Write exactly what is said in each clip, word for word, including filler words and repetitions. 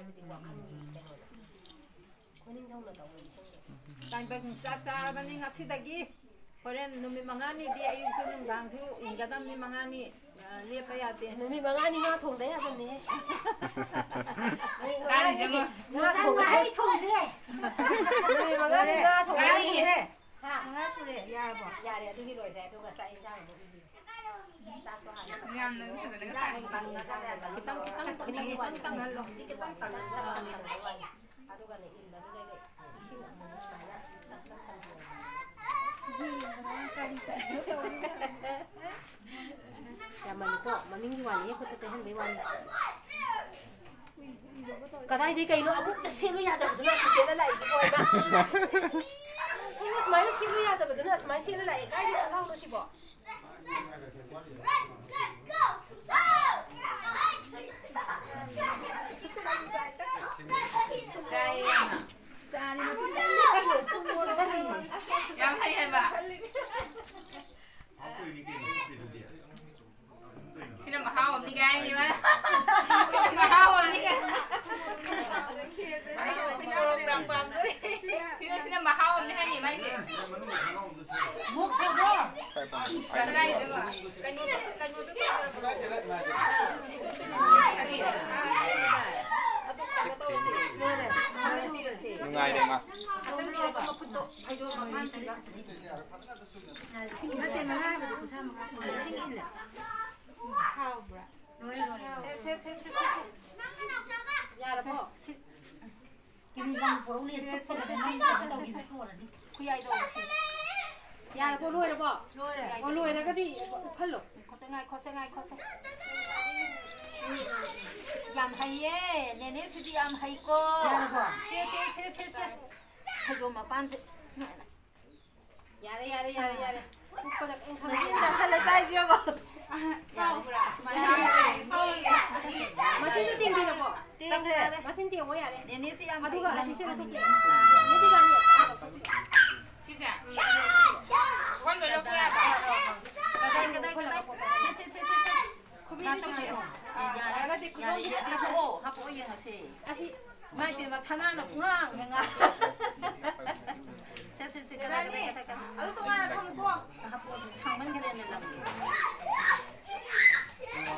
ꯍꯥꯏꯕꯗꯤ ꯋꯥꯈꯜꯒꯤ ꯀꯩꯅꯣꯗꯣ꯫ ꯈꯨꯅꯤꯡꯊꯧꯅ ꯇꯧꯕ ꯏꯁꯤꯡꯗꯣ꯫ ꯇꯥꯏꯕꯪ ꯆꯥꯛ ꯆꯥꯔꯕꯅꯤ ꯉꯁꯤꯗꯒꯤ꯫ ꯍꯣꯔꯦꯟ ꯅꯨꯃꯤꯠ ꯃꯉꯥꯅꯤꯗꯤ ꯑꯌꯨꯛꯁꯨ ꯅꯨꯡꯗꯥꯡꯁꯨ ꯏꯟꯒꯗꯕꯅꯤ, ꯃꯉꯥꯅꯤ, ꯑ, ꯂꯦꯞꯄ ꯌꯥꯗꯦ꯫ ꯅꯨꯃꯤꯠ ꯃꯉꯥꯅꯤ ꯉꯥ ꯊꯣꯡꯗ ꯌꯥꯗꯕꯅꯦ꯫ ꯆꯥꯔꯤꯁꯦ ꯑꯃ꯫ ꯉꯥ ꯊꯣꯡꯕ꯫ ꯉꯥꯍꯩ ꯊꯣꯡꯁꯦ꯫ ꯅꯨꯃꯤꯠ ꯃꯉꯥꯅꯤ ꯉꯥ ꯊꯣꯡꯕ ꯆꯥꯔꯤꯁꯦ꯫ ꯁꯨꯔꯦ꯫ ꯍꯥ? ꯃꯉꯥ ꯁꯨꯔꯦ꯫ ꯌꯥꯔꯕꯣ? ꯌꯥꯔꯦ, ꯑꯗꯨꯒꯤ ꯂꯣꯏꯔꯦ꯫ ꯑꯗꯨꯒ ꯆꯥꯛ ꯌꯦꯟꯁꯥꯡ ꯑꯃꯨꯛ ꯏꯟꯕꯤꯔꯣ꯫ ꯆꯥꯛꯇꯣ ꯍꯥꯟꯅ ꯌꯥꯝꯅ ꯃꯤ ꯐꯖꯅ ꯆꯥꯛ ꯆꯥꯔꯦ꯫ ꯈꯤꯇꯪ, ꯈꯤꯇꯪ, ꯈꯤꯇꯪ, ꯈꯤꯇꯪ ꯇꯪꯍꯜꯂꯣ꯫ ꯍꯧꯖꯤꯛ ꯈꯤꯇꯪ ꯇꯪꯍꯜꯂꯣ꯫ ꯑꯗꯨꯒꯅꯦ, ꯏꯟꯕꯗꯨꯗꯩꯗ ꯏꯁꯤꯡ ꯑꯃꯨꯛ ꯁꯨꯃꯥꯏꯅ ꯇꯞ ꯇꯞ ꯊꯝꯕꯤꯔꯣ꯫ ꯌꯥꯝꯃꯜꯂꯤꯀꯣ, ꯃꯃꯤꯡꯒꯤ ꯋꯥꯅꯤ, ꯈꯨꯠꯇ ꯇꯩꯍꯟꯕꯩ ꯋꯥꯅꯤ꯫ ꯀꯗꯥꯏꯗꯩ ꯀꯩꯅꯣ ꯑꯃꯨꯛꯇ ꯁꯦꯠꯂꯨ ꯌꯥꯗꯕꯗꯨꯅ ꯑꯁꯤ ꯁꯦꯠꯂ ꯂꯥꯛꯏꯁꯤꯕꯣ ꯑꯩꯅ? ꯀꯩꯅꯣ ꯁꯨꯃꯥꯏꯅ ꯁꯦꯠꯂꯨ ꯌꯥꯗꯕꯗꯨꯅ ꯑꯁꯨꯃꯥꯏꯅ ꯁꯦꯠꯂ ꯂꯥꯛꯑꯦ? ꯀꯥꯏꯗꯩ ꯈꯣꯡꯒ꯭ꯔꯥꯎꯅꯣ ꯁꯤꯕꯣ? ꯌꯥꯝ ꯍꯩ ꯍꯥꯏꯕ꯫ ꯁꯤꯅ ꯃꯍꯥꯎ ꯑꯃꯅꯤ ꯀꯥꯏꯅꯤ ꯃꯥꯅ꯫ ꯁꯤꯅ ꯃꯍꯥꯎ ꯑꯃꯅꯤ ꯀꯥꯏꯅꯤ꯫ ꯁꯤꯅ, ꯁꯤꯅ ꯃꯍꯥꯎ ꯑꯃꯅꯤ ꯍꯥꯏꯅꯤ ꯃꯥꯏꯁꯦ꯫ ꯃꯣꯛ ꯁꯥꯕ꯭ꯔꯣ? ꯀꯗꯥꯏꯗꯅꯣ? ꯀꯩꯅꯣ, ꯀꯩꯅꯣꯗꯣ ꯀꯔꯤ? ꯅꯨꯡꯉꯥꯏꯔꯦ ꯃꯥ꯫ ꯅꯠꯇꯦ, ꯃꯉꯥ ꯍꯥꯏꯕꯗꯤ ꯀꯨꯟꯊ꯭ꯔꯥ ꯃꯉꯥ ꯁꯨꯔꯦ꯫ ꯏꯁꯤꯡ ꯏꯜꯂꯦ꯫ ꯍꯥꯎꯕ꯭ꯔꯥ? ꯂꯣꯏꯔꯦ, ꯂꯣꯏꯔꯦ꯫ ꯁꯦ, ꯁꯦ, ꯁꯦ, ꯁꯦ, ꯁꯦ, ꯁꯦ꯫ ꯌꯥꯔꯕꯣ? ꯁꯦ, ꯁꯦ꯫ ꯀꯤꯂꯤ ꯂꯪ ꯄꯨꯔꯛꯎꯅꯦ, ꯁꯦ, ꯁꯦ, ꯆꯨꯞꯄꯒ ꯁꯦ, ꯁꯦ, ꯅꯪ ꯁꯦ, ꯁꯦ, ꯇꯧꯔꯤꯗꯣ ꯁꯦ꯫ ꯇꯣꯔꯅꯤ꯫ ꯈꯨꯌꯥꯏꯗꯣ ꯁꯦ, ꯁꯦ꯫ ꯌꯥꯔꯕꯣ? ꯂꯣꯏꯔꯕꯣ? ꯂꯣꯏꯔꯦ꯫ ꯑꯣ, ꯂꯣꯏꯔꯒꯗꯤ ꯎꯞꯍꯜꯂꯣ꯫ ꯉꯥꯏꯈꯣꯁꯦ, ꯉꯥꯏꯈꯣꯁꯦ, ꯉꯥꯏꯈꯣꯁꯦ꯫ ꯌꯥꯝ ꯍꯩꯌꯦ꯫ ꯅꯦꯅꯦꯁꯤꯗꯤ ꯌꯥꯝ ꯍꯩꯀꯣ꯫ ꯌꯥꯔꯕꯣ? ꯁꯦ, ꯁꯦ, ꯁꯦ, ꯁꯦ, ꯁꯦ꯫ ꯐꯩꯖꯣꯝ ꯃꯄꯥꯟꯁꯦ꯫ ꯌꯥꯔꯦ, ꯌꯥꯔꯦ, ꯌꯥꯔꯦ, ꯌꯥꯔꯦ꯫ ꯃꯆꯤꯟ ꯇꯥꯁꯜꯂ ꯆꯥꯏꯁꯤ ꯌꯦꯡꯉꯣ꯫ ꯌꯥꯔꯦ꯫ ꯃꯆꯤꯟꯗꯤ ꯇꯦꯡꯕꯤꯔꯕꯣ? ꯆꯪꯈ꯭ꯔꯦ꯫ ꯃꯆꯤꯟ ꯇꯦꯡꯉꯣ ꯌꯥꯔꯦ꯫ ꯅꯦꯅꯦꯁꯤ ꯌꯥꯝ ꯑꯗꯨꯒ ꯍꯩ꯫ ꯑꯁꯤꯁꯦ ꯂꯧꯊꯣꯛꯄꯤꯔꯣ꯫ ꯅꯦꯅꯦ ꯗꯤꯕꯥꯅꯤ꯫ ꯁꯤꯁꯦ? ꯀꯣꯟ ꯂꯣꯏ ꯂꯧꯊꯣꯛ ꯌꯥꯕ꯭ꯔꯣ? ꯀꯗꯥꯏ, ꯀꯗꯥꯏ, ꯀꯗꯥꯏ? ꯁꯦ, ꯁꯦ, ꯁꯦ, ꯁꯦ, ꯁꯦ꯫ ꯌꯥꯔꯦ, ꯌꯥꯔꯦ, ꯍꯥꯄꯛꯑꯣ, ꯍꯥꯄꯛꯑꯣ, ꯌꯦꯡꯉꯁꯦ꯫ ꯑꯁꯤ ꯏꯃꯥ ꯏꯕꯦꯝꯃ, ꯁꯅꯥꯅ ꯄꯨꯡꯉꯥꯡ ꯍꯦꯛ ꯉꯥꯡ꯫ ꯁꯦ, ꯁꯦ, ꯁꯦ, ꯀꯗꯥꯏ, ꯀꯗꯥꯏ, ꯀꯗꯥꯏ, ꯀꯗꯥꯏ? ꯑꯗꯨ ꯇꯣꯉꯥꯟꯅ ꯊꯝꯃꯨꯀꯣ꯫ ꯍꯥꯄꯛꯑꯣ, ꯁꯥꯡꯃꯟꯈ꯭ꯔꯦꯅꯦ ꯂꯝꯁꯦ꯫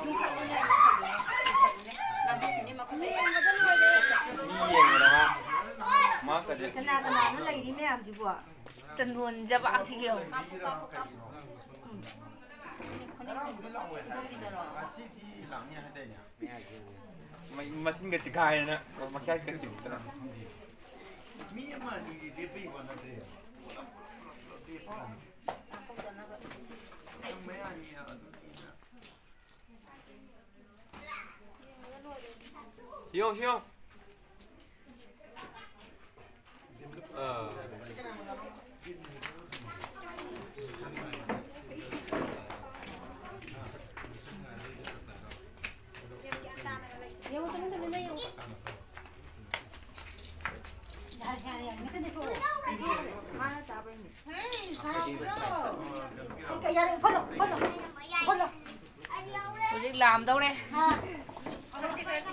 ꯌꯨꯝꯈꯠꯂꯨꯅꯦ, ꯌꯨꯝꯈꯠꯂꯨꯅꯦ, ꯌꯨꯝꯈꯠꯂꯨꯅꯦ꯫ ꯂꯥꯡꯊꯣꯛꯈꯤꯅꯤ, ꯃꯈꯨꯠ ꯂꯩ꯫ ꯌꯦꯡꯕꯗ ꯂꯣꯏꯔꯦ꯫ ꯃꯤ ꯌꯦꯡꯕꯗ ꯃꯥ, ꯃꯥ ꯀꯗꯤ꯫ ꯀꯅꯥ ꯀꯅꯥꯅꯣ ꯂꯩꯔꯤ ꯃꯌꯥꯝꯁꯤꯕꯣ? ꯆꯟꯗꯣꯟ ꯖꯕꯥꯛꯁꯤꯒꯤ ꯌꯦꯡꯉꯣ꯫ ꯀꯥꯞꯄꯨ, ꯀꯥꯞꯄꯨ, ꯀꯥꯞꯄꯨ꯫ ꯃꯩ-, ꯃꯆꯤꯟꯒ ꯆꯤꯈꯥꯏꯗꯅ ꯃꯈꯌꯥꯠꯀ ꯆꯤꯡꯗꯅ꯫ ꯃꯤ ꯑꯃ ꯑꯅꯤꯗꯤ ꯂꯦꯞꯄꯩ ꯋꯥ ꯅꯠꯇ꯭ꯔꯦ꯫ ꯄꯨꯂꯞ, ꯄꯨꯂꯞ, ꯄꯨꯂꯞ, ꯄꯨꯂꯞ ꯂꯦꯞꯄ ꯀꯥꯟꯗ꯫ ꯅꯪ ꯃꯌꯥꯅꯤ ꯑꯗꯨꯅꯤꯅ꯫ ꯍꯤꯌꯣ, ꯍꯤꯌꯣ꯫ ꯑꯥ꯫ ꯌꯦꯡꯉꯣ, ꯇꯨꯃꯤꯟ ꯇꯨꯃꯤꯟꯅ ꯌꯦꯡꯉꯣ꯫ ꯌꯥꯔꯦ, ꯌꯥꯔꯦ, ꯌꯥꯔꯦ꯫ ꯃꯆꯤꯟꯗꯤ ꯊꯣꯛꯑꯣ꯫ ꯃꯥꯅ ꯆꯥꯕꯩꯅꯦ꯫ ꯍꯦ, ꯆꯥꯕ꯭ꯔꯣ? ꯌꯥꯔꯦ, ꯎꯐꯜꯂꯣ, ꯎꯐꯜꯂꯣ, ꯎꯐꯜꯂꯣ꯫ ꯍꯧꯖꯤꯛ ꯂꯥꯝꯗꯧꯔꯦ꯫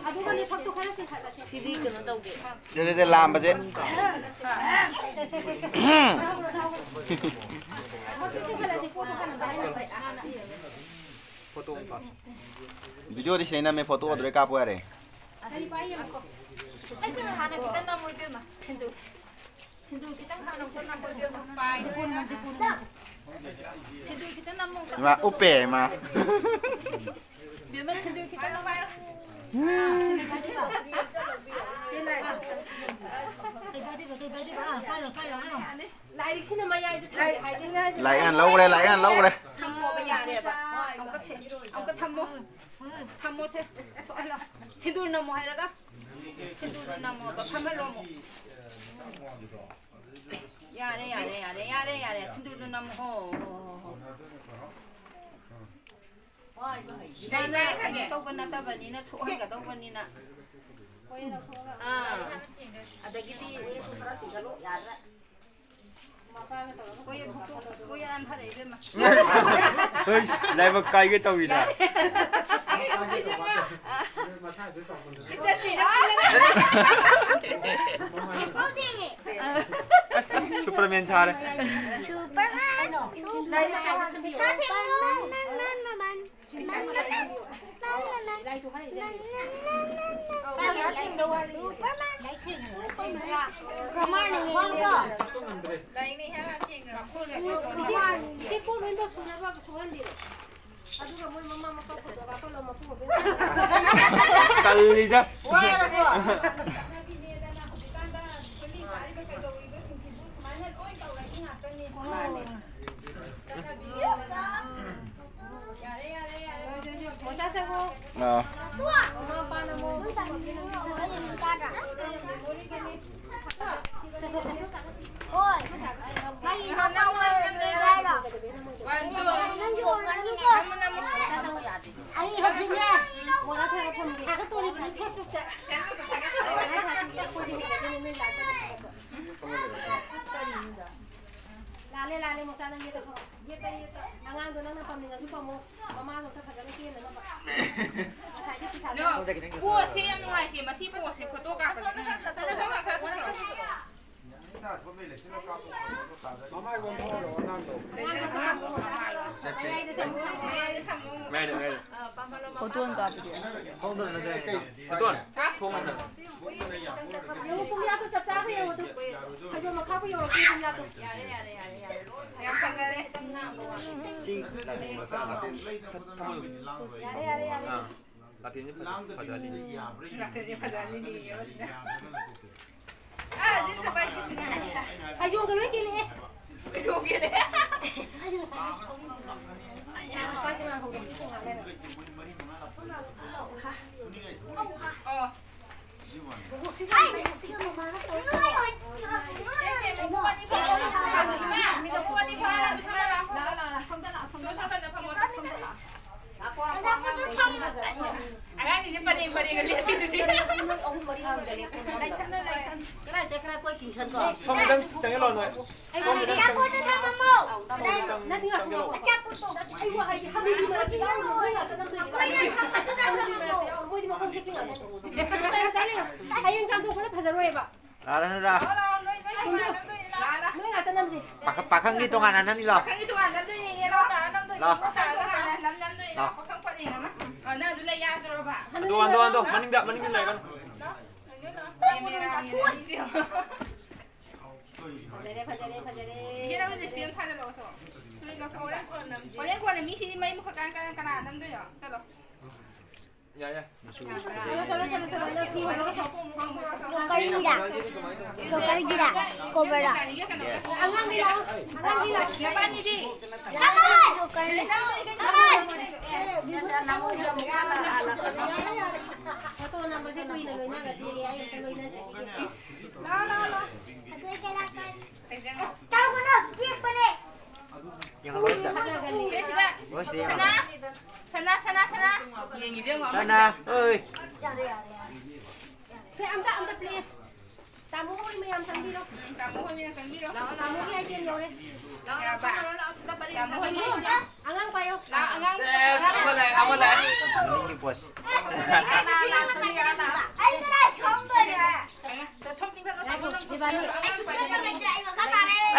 ꯑꯗꯨꯒꯅꯦ ꯐꯛꯇꯣ ꯈꯔ ꯆꯤꯡꯈꯠꯂꯁꯦ꯫ ꯁꯤꯗꯤ ꯀꯩꯅꯣ ꯇꯧꯗꯦ꯫ ꯁꯦ, ꯁꯦ, ꯁꯦ, ꯂꯥꯝꯕꯁꯦ꯫ ꯁꯦ, ꯁꯦ, ꯁꯦ, ꯁꯦ꯫ ꯐꯛꯇꯣ ꯆꯤꯡꯈꯠꯂꯁꯦ, ꯄꯣꯠꯇꯣ ꯀꯩꯅꯣ ꯇꯧꯍꯜꯂꯁꯦ꯫ ꯚꯤꯗꯤꯑꯣꯗꯤ ꯁꯤꯗꯩ ꯅꯝꯃꯦ, ꯐꯣꯇꯣ ꯑꯗꯨꯗꯩ ꯀꯥꯞꯄꯣ ꯌꯥꯔꯦ꯫ ꯀꯔꯤ ꯄꯥꯏ ꯌꯦꯡꯉꯨꯀꯣ꯫ ꯁꯤꯗ ꯍꯥꯟꯅ ꯈꯤꯇꯪ ꯅꯝꯃꯣ ꯏꯕꯦꯝꯃ꯫ ꯁꯤꯟꯗꯨ꯫ ꯁꯤꯟꯗꯨ ꯈꯤꯇꯪ ꯍꯥꯟꯅ ꯈꯨꯠ ꯅꯝꯃꯣ ꯏꯕꯦꯝꯃ꯫ ꯁꯤꯟꯗꯨ ꯈꯤꯇꯪ ꯅꯝꯃꯣ꯫ ꯏꯃꯥ, ꯎꯞꯄꯦ, ꯏꯃꯥ꯫ ꯏꯕꯦꯝꯃ, ꯁꯤꯟꯗꯨ ꯈꯤꯇꯪ ꯅꯝꯃꯣ꯫ ꯁꯤꯟꯗꯨ ꯈꯤꯇꯪ ꯅꯝꯃꯣ꯫ ꯆꯦ ꯂꯥꯏ꯫ ꯀꯩ ꯄꯥꯏꯗꯣꯏꯕ, ꯀꯩ ꯄꯥꯏꯗꯣꯏꯕ? ꯑꯥ, ꯄꯥꯏꯔꯣ, ꯄꯥꯏꯔꯣ, ꯑꯥ꯫ ꯂꯥꯏꯔꯤꯛꯁꯤꯅ ꯃꯌꯥꯏꯗ ꯊꯝꯒꯦ ꯍꯥꯏꯗꯤ꯫ ꯂꯥꯏꯔꯤꯛ ꯍꯥꯟ ꯂꯧꯈ꯭ꯔꯦ, ꯂꯥꯏꯔꯤꯛ ꯍꯥꯟ ꯂꯧꯈ꯭ꯔꯦ꯫ ꯊꯝꯃꯣꯕ ꯌꯥꯔꯦꯕ꯫ ꯑꯃꯨꯛꯀ ꯁꯦ-, ꯑꯃꯨꯛꯀ ꯊꯝꯃꯣ꯫ ꯊꯝꯃꯣꯁꯦ꯫ ꯊꯣꯛꯍꯜꯂꯣ꯫ ꯁꯤꯟꯗꯨꯔ ꯅꯝꯃꯣ ꯍꯥꯏꯔꯒ꯫ ꯁꯤꯟꯗꯨꯔ ꯅꯝꯃꯣꯕ꯫ ꯐꯝꯍꯜꯂꯣ ꯑꯃꯨꯛ꯫ ꯌꯥꯔꯦ, ꯌꯥꯔꯦ, ꯌꯥꯔꯦ, ꯌꯥꯔꯦ, ꯌꯥꯔꯦ꯫ ꯁꯤꯟꯗꯨꯔꯗꯣ ꯅꯝꯃꯣ꯫ ꯍꯣ, ꯍꯣ, ꯍꯣ, ꯍꯣ꯫ ꯌꯥꯔꯦ, ꯌꯥꯔꯦ꯫ ꯀꯩꯅꯣ ꯇꯧꯕ ꯅꯠꯇꯕꯅꯤꯅ, ꯁꯣꯛꯍꯟꯒꯗꯧꯕꯅꯤꯅ꯫ ꯑꯥ꯫ ꯑꯗꯒꯤꯗꯤ ꯍꯣꯏ, ꯂꯥꯏꯕꯛ ꯀꯥꯏꯒꯦ ꯇꯧꯔꯤꯗ꯫ ꯑꯁ, ꯑꯁ, ꯁꯨꯄꯔꯃꯦꯟ ꯁꯥꯔꯦ꯫ ꯁꯨꯄꯔꯃꯦꯟ꯫ ꯀꯜꯂꯤꯗ꯫ ꯂꯥꯜꯂꯦ, ꯂꯥꯜꯂꯦ, ꯃꯣꯆꯥ, ꯅꯪ ꯌꯦꯠꯇ ꯐꯝꯃꯣ꯫ ꯌꯦꯠꯇ, ꯌꯦꯠꯇ꯫ ꯑꯉꯥꯡꯗꯣ ꯅꯪꯅ ꯄꯝꯅꯤꯡꯉꯁꯨ ꯄꯝꯃꯣ꯫ ꯃꯃꯥꯗꯣ ꯑꯝꯇ ꯐꯖꯅ ꯀꯦꯅꯅꯕ꯫ ꯉꯁꯥꯏꯒꯤ ꯄꯩꯁꯥꯗꯣ꯫ ꯄꯣꯁꯁꯦ ꯌꯥꯝ ꯅꯨꯡꯉꯥꯏꯇꯦ꯫ ꯃꯁꯤ ꯄꯣꯁꯁꯦ ꯐꯣꯇꯣ ꯀꯥꯞꯄꯁꯦ꯫ ꯐꯣꯇꯣ ꯀꯥꯞꯄ ꯁꯨꯡꯌꯥ ꯌꯥꯗꯦ꯫ ꯐꯣꯇꯣ ꯑꯣꯏꯅ ꯀꯥꯞꯄꯗꯤ꯫ ꯑꯇꯣꯟ, ꯊꯣꯡ ꯑꯝꯇ꯫ ꯌꯦꯡꯉꯨ, ꯄꯨꯡꯌꯥꯗꯣ ꯆꯞ ꯆꯥꯕ ꯌꯦꯡꯉꯨ ꯑꯗꯨ꯫ ꯐꯩꯖꯣꯝ ꯃꯈꯥꯕꯨ ꯌꯧꯔꯛꯇ꯭ꯔꯤ ꯄꯨꯡꯌꯥꯗꯣ꯫ ꯌꯥꯔꯦ, ꯌꯥꯔꯦ, ꯌꯥꯔꯦ, ꯌꯥꯔꯦ꯫ ꯌꯥꯝ ꯐꯖꯔꯦ꯫ ꯁꯤ ꯃꯆꯥ ꯃꯇꯦꯛ ꯊ-, ꯊꯝꯃꯣ꯫ ꯌꯥꯔꯦ, ꯌꯥꯔꯦ, ꯌꯥꯔꯦ꯫ ꯑꯥ, ꯂꯥꯇꯦꯟꯁꯦ ꯐꯖ-, ꯐꯖꯍꯜꯂꯤꯅꯦ꯫ ꯂꯥꯇꯦꯟꯁꯦ ꯐꯖꯍꯜꯂꯤꯅꯦ, ꯌꯦꯡꯉꯣ ꯁꯤꯗ꯫ ꯑꯥ, ꯖꯤꯟ ꯈꯛꯄ ꯀꯤꯁꯤꯅꯦ꯫ ꯐꯩꯖꯣꯝꯒ ꯂꯣꯏ ꯀꯦꯜꯂꯛꯑꯦ꯫ ꯐꯩꯖꯣꯝ ꯀꯦꯜꯂꯛꯑꯦ꯫ ꯑꯩꯅ ꯉꯁꯥꯏ ꯅꯨꯄꯥꯁꯦ ꯉꯥꯡꯍꯧꯗꯕꯒꯤ ꯉꯥꯏꯍꯥꯛ ꯂꯩꯔꯒ꯫ ꯑꯣ꯫ ꯑꯉꯥꯡꯁꯤꯡꯁꯦ ꯄꯔꯦꯡ ꯄꯔꯦꯡꯒ ꯂꯦꯞꯄꯤꯗꯨꯗꯤ꯫ ꯀꯗꯥꯏ ꯆꯠꯈ꯭ꯔꯦ? ꯑꯩꯈꯣꯏ ꯀꯤꯡꯁꯟꯗꯣ? ꯁꯣꯝꯗ ꯈꯤꯇꯪ ꯆꯪꯁꯤꯜꯂꯣ ꯅꯣꯏ꯫ ꯁꯣꯝꯗ ꯈꯤꯇꯪ ꯆꯪ-, ꯆꯪꯁꯤꯜꯂꯣ꯫ ꯅꯠꯇꯦ, ꯉꯥꯏꯈꯣ, ꯉꯥꯏꯈꯣ꯫ ꯑꯩ ꯋꯥ ꯍꯥꯏꯒꯦ, ꯍꯅꯨꯕꯤ ꯃꯔꯛꯇ ꯌꯥꯎꯔꯨꯅꯨ, ꯅꯣꯏ ꯉꯥꯛꯇ ꯅꯝꯗꯣꯏꯅꯦ꯫ ꯃꯣꯏꯗꯤ ꯃꯈꯣꯡ ꯆꯠꯄꯤ ꯉꯥꯛꯇꯅꯦ꯫ ꯍꯌꯦꯡ ꯆꯥꯝꯊꯣꯛꯄꯗ ꯐꯖꯔꯣꯏꯕ꯫ ꯂꯥꯛꯑꯣ, ꯂꯥꯛꯑꯣ, ꯅꯣꯏ, ꯅꯣꯏ ꯉꯥꯛꯇ ꯅꯝꯗꯣꯏꯅꯦ, ꯂꯥꯛꯑꯣ, ꯂꯥꯛꯑꯣ꯫ ꯅꯣꯏ ꯉꯥꯛꯇ ꯅꯝꯁꯦ꯫ ꯄꯥꯈ-, ꯄꯥꯈꯪꯒꯤ ꯇꯣꯉꯥꯟꯅ ꯅꯝꯅꯤ ꯂꯥꯛꯑꯣ꯫ ꯄꯥꯈꯪꯒꯤ ꯇꯣꯉꯥꯟꯅ ꯅꯝꯗꯣꯏꯅꯦ, ꯂꯥꯛꯑꯣ꯫ ꯄꯥꯈꯪ ꯇꯣꯉꯥꯟꯅ ꯅꯝ-, ꯅꯝꯗꯣꯏꯅꯦ, ꯂꯥꯛꯑꯣ꯫ ꯄꯥꯈꯪ ꯄꯔꯦꯡ ꯑꯃ꯫ ꯑ, ꯅꯪ ꯑꯗꯨ ꯂꯩ ꯌꯥꯗ꯭ꯔꯣꯕ? ꯑꯟꯗꯣ, ꯑꯟꯗꯣ, ꯑꯟꯗꯣ, ꯃꯅꯤꯡꯗ, ꯃꯅꯤꯡꯗ ꯂꯩꯒꯅꯨ꯫ ꯂꯥꯛꯑꯣ, ꯂꯥꯛꯑꯣ꯫ ꯐꯖꯔꯦ, ꯐꯖꯔꯦ, ꯐꯖꯔꯦ꯫ ꯏꯆꯦ, ꯅꯪ ꯍꯧꯖꯤꯛ ꯐꯤꯂꯝ ꯊꯥꯖꯤꯜꯂꯛꯑꯣ, ꯁꯣ꯫ ꯍꯣꯔꯦꯟ ꯀꯣꯟꯅ, ꯍꯣꯔꯦꯟ ꯀꯣꯟꯅ ꯃꯤꯁꯤꯗꯤ ꯃꯩ ꯃꯨꯠꯈ꯭ꯔ ꯀꯥꯟ ꯀꯅꯥ, ꯀꯅꯥ ꯅꯝꯗꯣꯏꯅꯣ? ꯆꯠꯂꯣ꯫ ꯌꯥ, ꯌꯥ꯫ ꯆꯠꯂꯣ, ꯆꯠꯂꯣ, ꯆꯠꯂꯣ, ꯆꯠꯂꯣ, ꯅꯪ ꯐꯤ ꯍꯣꯡꯗꯣꯛꯑꯣ, ꯁꯣ꯫ ꯂꯣꯀꯦꯜꯒꯤꯔꯥ? ꯂꯣꯀꯦꯜꯒꯤꯔꯥ? ꯀꯣꯕꯔꯔꯥ? ꯑꯉꯥꯡꯒꯤ ꯂꯥꯛꯑꯣ, ꯑꯉꯥꯡꯒꯤ ꯂꯥꯛꯑꯣ꯫ ꯅꯕꯥꯅꯤꯗꯤ? ꯂꯣꯀꯦꯜꯒꯤ꯫ ꯐꯣꯇꯣ ꯅꯝꯕꯁꯦ ꯀꯨꯏꯅ ꯂꯣꯏꯅꯒꯗꯦ, ꯑꯩ ꯑꯝꯇ ꯂꯣꯏꯅꯖꯈꯤꯒꯦ꯫ ꯂꯥꯛꯑꯣ, ꯂꯥꯛꯑꯣ, ꯂꯥꯛꯑꯣ꯫ ꯇꯧꯒꯅꯨ, ꯆꯤꯛꯄꯅꯦ꯫ ꯌꯦꯡꯍꯜꯂꯣ ꯁꯤꯗ꯫ ꯁꯦ ꯁꯤꯗ꯫ ꯂꯣꯏ ꯁꯤꯗ ꯁꯅꯥ, ꯌꯦꯡꯍꯜꯂꯣ꯫ ꯁꯅꯥ, ꯁꯅꯥ, ꯁꯅꯥ꯫ ꯌꯦꯡꯉꯤꯗꯣ ꯌꯦꯡꯉꯣ, ꯑꯃ ꯁꯅꯥ, ꯁꯤꯗ꯫ ꯑꯣꯏ꯫ ꯁꯦ, ꯑꯝꯇ, ꯑꯝꯇ, please꯫ ꯇꯥꯃꯣ ꯍꯣꯏ ꯃꯌꯥꯝ ꯆꯪꯕꯤꯔꯣ꯫ ꯎꯝ, ꯇꯥꯃꯣ ꯍꯣꯏ ꯃꯌꯥꯝ ꯆꯪꯕꯤꯔꯣ꯫ ꯇꯥꯃꯣꯒꯤ item ꯌꯧꯔꯦ꯫ ꯂꯥꯛꯑꯣ, ꯂꯥꯛꯑꯣ, ꯂꯥꯛꯑꯣ, ꯁꯤꯗ ꯄꯔꯦꯡ ꯇꯥꯃꯣ ꯍꯣꯏ ꯆꯪꯕꯤꯔꯣ꯫ ꯃꯌꯥꯝ꯫ ꯑꯉꯥꯡ ꯄꯥꯏꯌꯣ꯫ ꯂꯥꯛꯑꯣ, ꯑꯉꯥꯡ꯫ ꯑꯦꯁ, ꯑꯃ ꯂꯥꯛꯑꯦ, ꯑꯃ ꯂꯥꯛꯑꯦ꯫ ꯃꯅꯤꯡꯒꯤ ꯄꯣꯠꯁꯦ꯫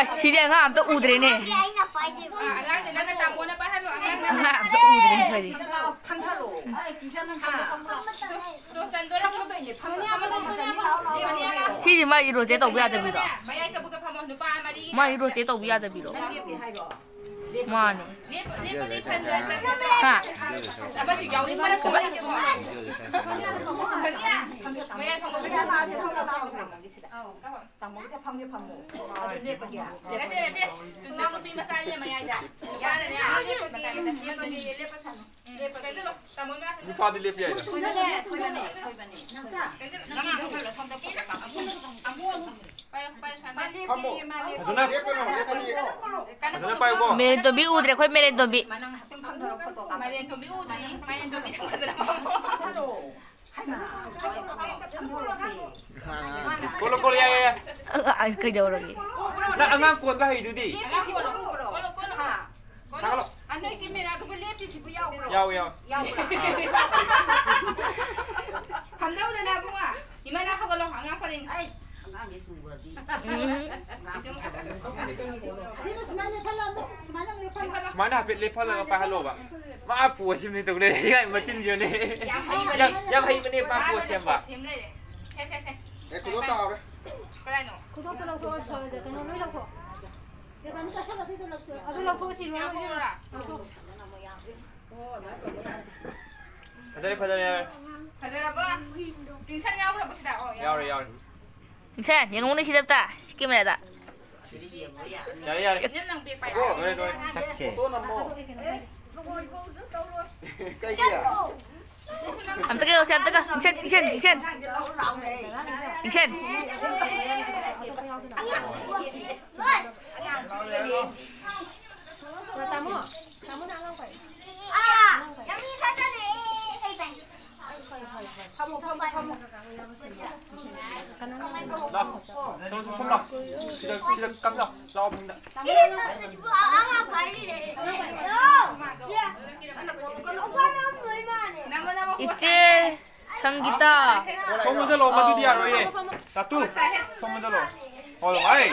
ꯑꯁ, ꯁꯤꯗꯤ ꯑꯉꯥꯡ ꯑꯝꯇ ꯎꯗ꯭ꯔꯦꯅꯦ꯫ ꯑꯉꯥꯡ ꯑꯝꯇ ꯎꯗ꯭ꯔꯦꯅꯦ ꯁꯤꯗꯤ꯫ ꯁꯤꯗꯤ ꯃꯥ ꯏꯔꯣꯁꯦ ꯇꯧꯕ ꯌꯥꯗꯕꯤꯔꯣ? ꯃꯥ ꯏꯔꯣꯁꯦ ꯇꯧꯕ ꯌꯥꯗꯕꯤꯔꯣ? ꯃꯥꯅꯦ꯫ ꯍꯥ? ꯇꯥꯃꯣꯒꯤꯁꯦ ꯐꯝꯒꯦ ꯐꯝꯃꯣ꯫ ꯑꯗꯨ ꯂꯦꯞꯄꯒꯦ꯫ ꯅꯠꯇꯦ, ꯅꯠꯇꯦ꯫ ꯅꯅꯥꯎ ꯅꯨꯄꯤ ꯃꯆꯥꯅꯦ ꯃꯌꯥꯏꯗ꯫ ꯌꯥꯔꯦ, ꯌꯥꯔꯦ꯫ ꯂꯦꯞꯄꯁꯅꯨ꯫ ꯂꯦꯞꯄꯒꯦ꯫ ꯆꯪꯁꯤꯜꯂꯣ꯫ ꯇꯥꯃꯣ ꯃꯅꯥꯛꯇ ꯅꯨꯄꯥꯗꯤ ꯂꯦꯞꯄ ꯌꯥꯏꯗ꯫ ꯁꯣꯏꯕꯅꯦ, ꯁꯣꯏꯕꯅꯦ, ꯁꯣꯏꯕꯅꯦ꯫ ꯅꯪ ꯆꯥ-, ꯅꯪ ꯑꯃꯨꯛ ꯊꯣꯛꯂꯛꯑꯣ, ꯁꯣꯝꯗ ꯄꯨꯔꯛꯑꯣ꯫ ꯑꯃꯨꯛ, ꯑꯃꯨꯛ꯫ ꯄꯥꯏꯌꯣ, ꯄꯥꯏꯌꯣ, ꯁ꯭ꯋꯥꯏꯗ꯫ ꯃꯥ ꯂꯦꯞꯄꯒꯦ, ꯃꯥ ꯂꯦꯞꯄꯒꯦ꯫ ꯐꯖꯅ꯫ ꯀꯟꯅ ꯐꯖꯅ ꯄꯥꯏꯌꯨꯀꯣ꯫ ꯃꯦꯔꯦꯟ ꯇꯣꯝꯕꯤ ꯎꯗ꯭ꯔꯦ, ꯑꯩꯈꯣꯏ ꯃꯦꯔꯦꯟ ꯇꯣꯝꯕꯤ꯫ ꯃꯥ ꯅꯪ ꯉꯥꯏꯍꯥꯛꯇꯪ ꯐꯝꯊꯔꯣ, ꯐꯣꯇꯣ ꯀꯥꯞꯄ꯫ ꯃꯥꯂꯦꯝ ꯇꯣꯝꯕꯤ ꯎꯗ꯭ꯔꯦ, ꯃꯥꯂꯦꯝ ꯇꯣꯝꯕꯤ ꯅꯪ ꯐꯖꯅ ꯐꯝꯃꯣ꯫ ꯐꯝꯊꯔꯣ꯫ ꯀꯣꯠꯂꯣ, ꯀꯣꯠꯂꯣ, ꯌꯥꯏ, ꯌꯥꯏ, ꯌꯥꯏ꯫ ꯑ, ꯑ, ꯀꯩꯗꯧꯔꯒꯦ? ꯅꯪ ꯑꯉꯥꯡ ꯀꯣꯟꯕ ꯍꯩꯗꯨꯗꯤ꯫ ꯂꯦꯞꯄꯤꯁꯤꯕꯣ? ꯀꯣꯠꯂꯣ, ꯀꯣꯠꯂꯣ꯫ ꯍꯥ? ꯀꯣꯠꯂꯣ꯫ ꯊꯥꯒꯠꯂꯣ꯫ ꯑ, ꯅꯣꯏ ꯀꯦꯃꯦꯔꯥꯗꯨꯕꯨ ꯂꯦꯞꯄꯤꯁꯤꯕꯨ ꯌꯥꯎꯕ꯭ꯔꯣ? ꯌꯥꯎꯏ, ꯌꯥꯎꯏ꯫ ꯌꯥꯎꯕ꯭ꯔꯥ? ꯐꯝꯗꯧꯗꯅ ꯏꯕꯨꯡꯉꯣ꯫ ꯏꯃꯥ, ꯅꯪ ꯍꯧꯒꯠꯂꯣ, ꯑꯉꯥꯡ ꯄꯔꯦꯡ꯫ ꯑꯩ ꯑꯉꯥꯡꯁꯦ ꯇꯨꯈ꯭ꯔꯗꯤ꯫ ꯎꯝ꯫ ꯑꯁ, ꯑꯁ, ꯑꯁ꯫ ꯁꯤꯕꯨ ꯁꯨꯃꯥꯏꯅ ꯂꯦꯞꯍꯜꯂꯝꯃꯨ, ꯁꯨꯃꯥꯏꯅ ꯑꯃꯨꯛ ꯂꯦꯞꯍꯜꯂꯣ꯫ ꯁꯨꯃꯥꯏꯅ ꯍꯥꯏꯐꯦꯠ ꯂꯦꯞꯍꯜꯂꯒ ꯄꯥꯏꯍꯜꯂꯣꯕ꯫ ꯃꯥ ꯄꯣꯁ ꯑꯃꯅꯤ ꯇꯧ ꯂꯩꯔꯦ, ꯃꯆꯤꯟꯁꯤꯅꯅꯦ꯫ ꯌꯥꯝ ꯍꯩꯕꯅꯦ꯫ ꯌꯥꯝ, ꯌꯥꯝ ꯍꯩꯕꯅꯦ ꯃꯥ ꯄꯣꯁ ꯁꯦꯝꯕ꯫ ꯁꯦꯝ ꯂꯩꯔꯦ꯫ ꯁꯦ, ꯁꯦ, ꯁꯦ꯫ ꯑꯦ, ꯈꯨꯗꯣꯞ ꯇꯥꯍꯧꯔꯦ꯫ ꯀꯗꯥꯏꯅꯣ? ꯈꯨꯗꯣꯞꯇꯣ ꯂꯧꯊꯣꯛꯑꯣ, ꯁꯣ-, ꯀꯩꯅꯣ ꯂꯣꯏ ꯂꯧꯊꯣꯛꯑꯣ꯫ ꯑꯗꯨ ꯂꯧꯊꯣꯛꯑꯣ, ꯁꯤ ꯂꯣꯏ ꯂꯧꯊꯣꯛꯑꯣ꯫ ꯐꯖꯔꯦ, ꯐꯖꯔꯦ, ꯌꯥꯔꯦ꯫ ꯐꯖꯔꯕꯣ? ꯇꯤꯡꯁꯟ ꯌꯥꯎꯈ꯭ꯔꯕꯣ ꯁꯤꯗ? ꯑꯣ, ꯌꯥꯎꯔꯦ, ꯌꯥꯎꯔꯦ꯫ ꯏꯟꯁꯥꯟ, ꯌꯦꯡꯉꯨꯅꯦ ꯁꯤꯗ ꯑꯝꯇ, ꯁꯤ ꯀꯦꯃꯦꯔꯥꯗ꯫ ꯌꯥꯔꯦ, ꯌꯥꯔꯦ꯫ ꯅꯪ, ꯅꯪ ꯕꯦꯛ ꯄꯥꯏꯔꯣ꯫ ꯂꯣꯏꯔꯦ, ꯂꯣꯏꯔꯦ꯫ ꯁꯛꯁꯦ꯫ ꯀꯩꯒꯤ? ꯑꯝꯇꯒ ꯌꯦꯡꯉꯨꯁꯦ, ꯑꯝꯇꯒ꯫ ꯏꯟꯁꯥꯟ, ꯏꯟꯁꯥꯟ, ꯏꯟꯁꯥꯟ꯫ ꯏꯟꯁꯥꯟ꯫ ꯇꯥꯃꯣ, ꯇꯥꯃꯣꯅ ꯑꯉꯥꯡ ꯄꯥꯏ꯫ ꯐꯝꯃꯣ, ꯐꯝꯃꯣ, ꯐꯝꯃꯣ꯫ ꯂꯥꯎ꯫ ꯁꯣꯝ, ꯁꯣꯝ ꯂꯥꯎ꯫ ꯁꯤꯗ, ꯁꯤꯗ ꯀꯝ ꯂꯥꯎ꯫ ꯂꯥꯎ, ꯐꯝꯗ꯫ ꯏꯆꯦ ꯁꯪꯒꯤꯇꯥ꯫ ꯁꯣꯝ ꯑꯣꯟꯁꯤꯜꯂꯣ, ꯃꯗꯨꯗꯤ ꯌꯥꯔꯣꯏꯌꯦ꯫ ꯇꯥꯇꯨ, ꯁꯣꯝ ꯑꯣꯟꯁꯤꯜꯂꯣ꯫ ꯍꯣꯏ, ꯍꯣꯏ꯫